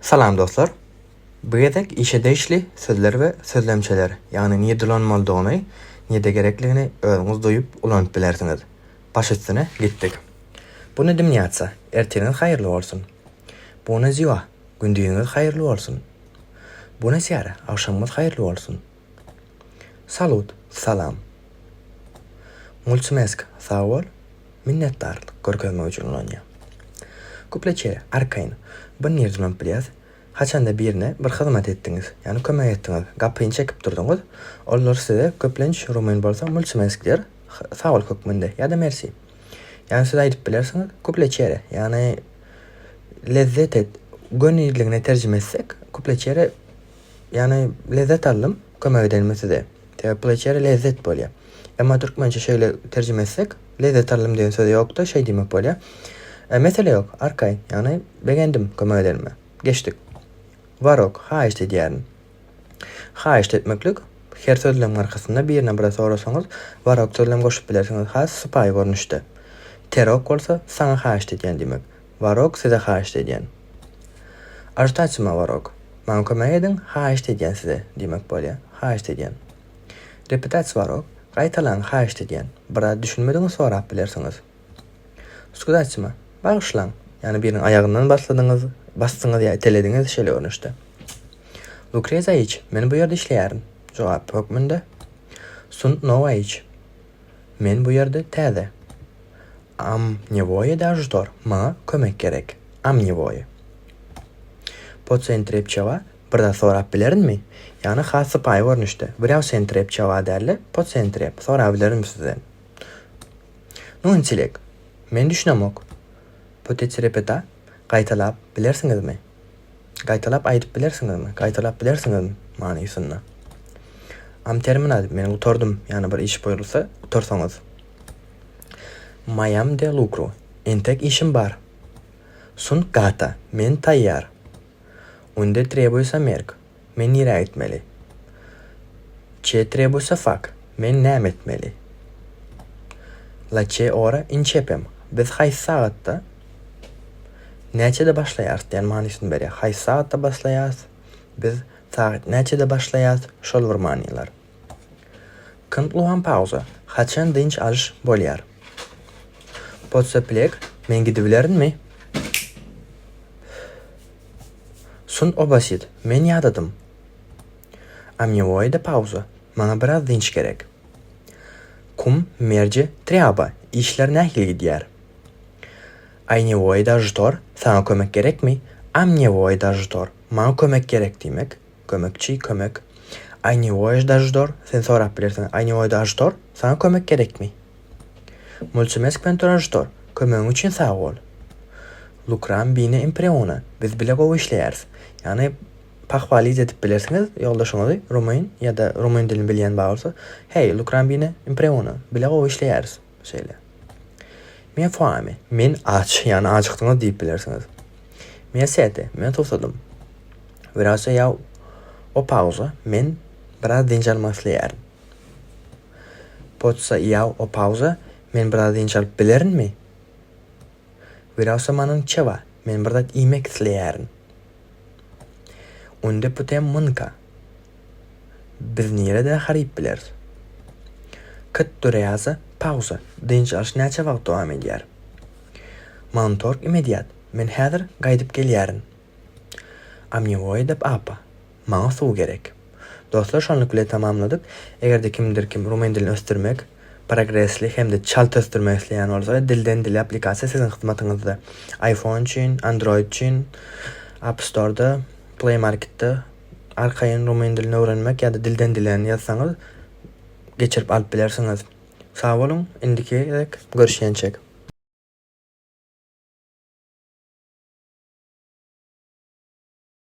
Salam dostlar! Bu gezek işe degişli sözler we sözlemçeler, ýagny nirde ulanmalydygyny, nirde gerekligini özüňiz duýup ulanyp bilersiňiz. Baş üstüne gitdik. Bună dimineața, ertiriňiz haýyrly bolsun. Bună ziua, gündiziňiz haýyrly bolsun. Bună seara, agşamyňyz haýyrly bolsun. Salut, salam. Mulțumesc, sag bol, minnetdarlyk görkezmek üçin ulanýar. Cu plăcere, arkaýyn. Bu nirde ulanyp bilýäs? Haçanda birine bir hyzmat etdiňiz, ýagny kömek etdiňiz, gapyny çekip durduňyz, olar size köplenç rumyn bolsa mulțumesc diýer, sag bol hökmünde ýa-da mersi. Ýagny siz aýdyp bilersiňiz, cu plăcere, ýagny lezzet et, göniligine terjime etsek, cu plăcere Ýagny lezzet aldym kömek edenime size. Sebäbi pleçere lezzet bolýar. Emma türkmençe şeýle terjime etsek, lezzet aldym diýen söz ýokda şeý diýmek bolýar. E, mesele ýok, arkaýyn, ýagny begendim kömek edenime. Geçdik. Warok, haýyşt edýärin. Haýyşt etmeklik her sözlemiň arkasynda birine bir sorasaňyz, warok sözlem goşup bilersiňiz, has sypaýy görnüşde. Terok bolsa saňa haýyşt edýän diýmek. Warok size haýyşt edýän. Ažutaçyma warok. Maňa kömek ediň, haýyşt edýän size diýmek bolýar. Haýyşt edýän. Repetats warok. Gaýtalaň, haýyşt edýän. Bir zat düşünmediňiz sorap bilersiňiz. Skuzaçyma. Bagyşlaň. Ýagny biriniň aýagyndan basladyňyz, basdyňyz ýa itelediňiz şeýle görnüşde. Lucrez aiç. Men bu ýerde işleýärin. Jogap hökmünde. Sunt nou aiç. Men bu ýerde täze. Am nevoie de ajutor, maňa kömek gerek. Am nevoie. Pot să întreb ceva, bir zat sorap bilerinmi? Ýagny has sypaýy görnüşde. Vreau să întreb ceva dälde, pot să întreb, sorabilirinmi sizden? Nu înțeleg, men düşünemok. Puteți repeta, gaýtalap bilersiňizmi? Gaýtalap aýdyp bilersiňizmi? Gaýtalap bilersiňizmi? Manysynda. Am terminat, men gutardym, ýagny bir iş buýrulsa, gutarsaňyz. Mai am de lucru, entek işim bar. Sunt gata, men taýýar. Unde trebuie să merg, men nirä gitmeli? Ce trebuie să fac, men näme etmeli? La ce ora începem, biz haýsy sagatda, näçede başlaýarys diýen manysyny berýär. Haýsy sagatda başlaýarys, biz sagat näçede başlaýarys, şol bir manylar. Când luam pauza, haçan dynç alyş bolýar? Pot să plec, men gidibilerinmi? Sunt obosit, men ýadadym. Am nevoie de pauză, maňa biraz dynç gerek. Cum merge treaba, işler nähili gidýär? Ai nevoie de ajutor, saňa kömek gerekmi? Am nevoie de ajutor, maňa kömek gerek diýmek. Kömekçi, kömek. Ai nevoie de ajutor, sen sorap bilersiň. Ai nevoie de ajutor, saňa kömek gerekmi? Mulțumesc pentru ajutor, kömegiň üçin sag bol. Lucrăm bine împreună, biz bile gowy işleýäris. Ýagny Pahwalit edip bilersiňiz ýoldaşyňyzy rumyn ýa-da rumyn dilini bilýän bar bolsa, Heý, lucrăm bine împreună, bile gowy işleýäris. Şeýle. Mi-e foame, men aç, ýagny ajykdyňyz diýip bilersiňiz. Mi-e sete, men suwsadym. Vreau să iau o pauză, men biraz dynç almak isleýärin. Pot să iau o pauză, men biraz dynç alyp bilerinmi? Vreau să mănânc ceva, men bir zat iýmek isleýärin. Unde putem mânca? Biz nirede nahar iýip bileris? Cât durează pauza? Dynç alyş näçe wagt dowam edýär? Mă întorc imediat. Men häzir gaýdyp gelýärin. Am nevoie de apă. Maňa suw gerek. Dostlar şonluk bile tamamladyk. Eger-de kimdir kim rumyn dilini ösdürmek, progresli hem-de çalt ösdürmek isleýän bolsa dilden dile applikasiýa siziň hyzmatyňyzda. iPhone üçin, Android üçin App Store-da, Play Market-de arkaýyn rumyn dilini öwrenmek ýa-da dilden dile ýazsaňyz geçirip alyp bilersiňiz. Sag boluň, indiki gezek görüşýänçek.